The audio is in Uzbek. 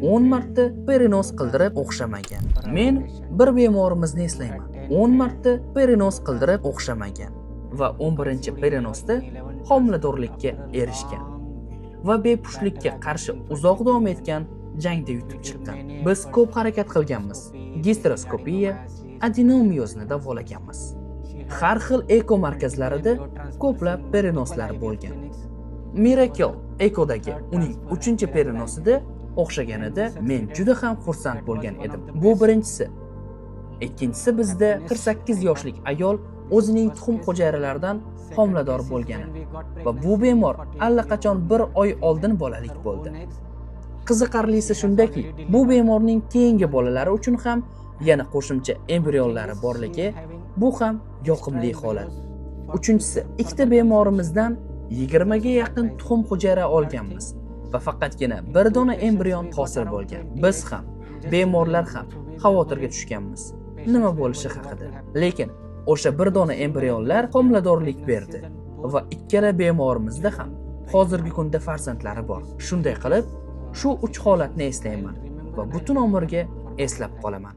10 marta перенос qildirib o'xshamagan. Men bir bemorimizni eslayman. 10 marta перенос qildirib o'xshamagan va 11-перенос da homiladorlikka erishgan va bepushtlikka qarshi uzoq davom etgan jangda yutib chiqqan. Biz ko'p harakat qilganmiz. Gisteroskopiya, adenomiozni davolaganmiz. Har xil eko markazlarida ko'plab перенос lar bo'lgan. Miracle Ekodagi uning 3-перенос ida o'xshaganida men juda ham xursand bo'lgan edim. Bu birinchisi. Ikkinchisi, bizda 48 yoshlik ayol o'zining tuxum hujayralaridan homilador bo'lgani va bu bemor allaqachon bir oy oldin bolalik bo'ldi. Qiziqarlisi shundaki, bu bemorning keyingi bolalari uchun ham yana qo'shimcha embrionlari borligi, bu ham yoqimli holat. Uchinchisi, ikkita bemorimizdan 20 ga yaqin tuxum hujayra olganmiz va faqatgina bir dona embrion hosil bo'lgan. Biz ham, bemorlar ham xavotirga tushganmiz nima bo'lishi haqida. Lekin o'sha bir dona embrionlar homiladorlik berdi va ikkala bemorimizda ham hozirgi kunda farzandlari bor. Shunday qilib, shu 3 holatni eslayman va butun umrga eslab qolaman.